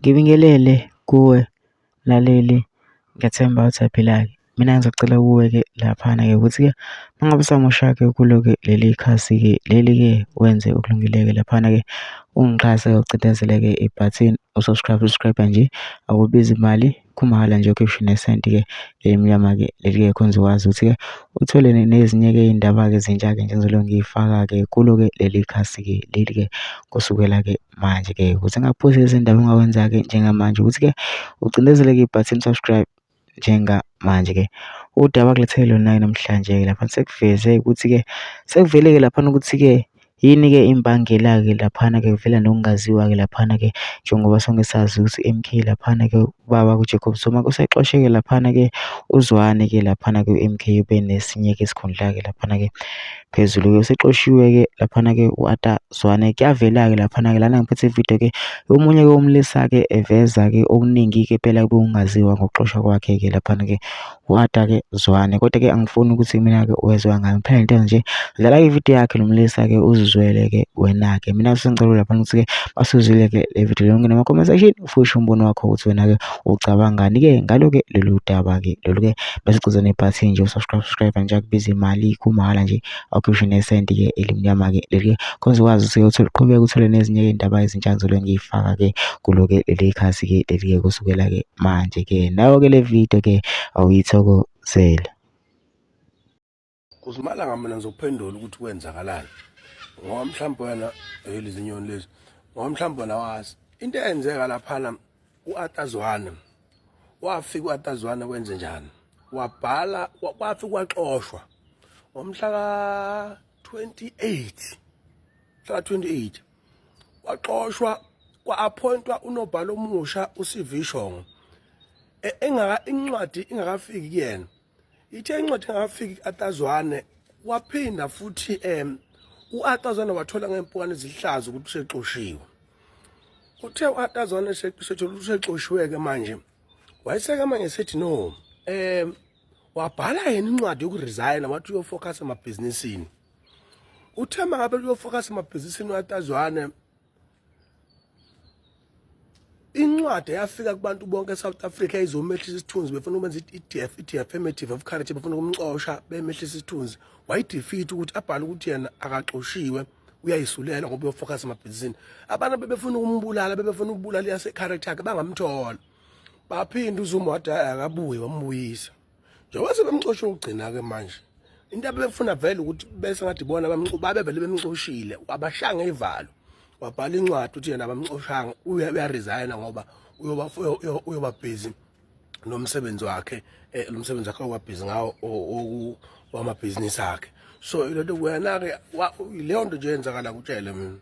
Ngibingelele kuwe mlaleli, ngiyathemba ukuthi uyaphila-ke. Mina ngizocela kuwe-ke laphana-ke ukuthi-ke uma ngabe usamusha-ke kulo-ke leli khasi-ke leli-ke wenze okulungile-ke laphana-ke ungixhase ucindezele-ke ibhathini u-subscribe, u-subscribe nje akubizi imali kumahhala nje ukhishwe nesenti-ke elimnyama-ke leli-ke khona uzokwazi ukuthi-ke uthole nezinye-ke iy'ndaba-ke ezintsha-ke nje engizoloku ngiy'faka-ke kulo-ke leli khasi-ke leli-ke kusukela-ke manje-ke ukuze ungaphuzi izindaba ongakwenza-ke njengamanje ukuthi-ke ucindezele-ke ibhathini subscribe njengamanje-ke. Udaba akulethele lona-ke namhlanje-ke lapha sekuveze ukuthi-ke sekuvele-ke laphana ukuthi-ke yini-ke imbangela-ke laphana-ke kuvela nokungaziwa-ke laphana-ke njengoba sonke sazi ukuthi i-M_K laphana-ke ubaba uJacob Zuma usexoshe-ke laphana-ke uZwane-ke laphana kwi-M_K ube nesinye-ke isikhundla-ke laphana-ke phezulu-ke usexoshiwe-ke laphana-ke u-Arthur Zwane. Kuyavela-ke laphana-ke lana ngiphethe ividiyo-ke omunye-ke umlisa-ke eveza-ke okuningi-ke phela bekungaziwa ngokuxoshwa kwakhe-ke laphana-ke u-Arthur-ke Zwane. Kodwa-ke angifuni ukuthi mina-ke wezwa ngami phela into nje dlala ividiyo yakhe lo mlisa-ke uzizwele-ke wena-ke. Mina sengicela laphana ukuthi-ke basuzwile-ke le vidiyo yonke nama-comment section ufushe umbono wakho ukuthi wena-ke ucabangani-ke ngalo-ke lolu daba-ke lolu-ke bese ucindezela nebhathini nje u-subscribe subscribe nje akubiza imali kumahhala nje awukhishwe nesenti-ke elimnyama-ke leli khona uzokwazi ukuthi uthole uqhubeke uthole nezinye iy'ndaba ezintsha ngizobe ngiy'faka-ke kulo-ke leli khasi-ke leli-ke kusukela-ke manje-ke nayo-ke le video-ke awuyithokozele. Kuzimalanga mina ngizokuphendula ukuthi kwenzakalani ngoba mhlawumbe wena lezi nyoni lezi ngoba mhlawumbe wena wazi into eyenzeka laphana u-Atazwane wafika u-Atazwane wenze njani wabhala kwafika kwaxoshwa ngomhla ka-28 mhla ka-28 waxoshwa kwa-appointwa unobhala omusha uCV Shongo e, engaka incwadi ingakafiki kuyena ithe incwadi ingakafiki ku-Atazwane waphinda futhi u-Atazwane wathola ngempukane ezihlaza ukuthi usexoshiwe uthe u-Atazwane sethola usexoshiwe-ke manje wayeseke manje sethi no wabhala yena incwadi yokuresigna wathi uyofocus emabhizinisini uthe mangabe uyofocus emabhizinisini u-Atazwane incwadi eyafika kubantu bonke eSouth Africa izomehlisa isithunzi befuna ukwenza i-DF i-defamative of character befuna ukumxosha bemehlisa isithunzi wayidefeat ukuthi abhale ukuthi yena akaxoshiwe uyayisulela ngoba uyofocus emabhizinisini abantu bebefuna ukumbulala bebefuna ukubulala iyase character yakhe bangamthola baphinda uZuma wathi akabuye wambuyisa njengoba sebemxoshe ukugcina-ke manje into abebefuna vele ukuthi bese ngathi bona babe vele bemxoshile wabashaya ngevalo wabhala incwadi ukuthi yena abamxoshanga uyaresigna ngoba uyoba uyoba busy nomsebenzi wakhe eh, lo msebenzi wakhe oba busy ngawo wamabhizinisi akhe so lento wena-ke leyo nto nje yenzakala kutshele mina.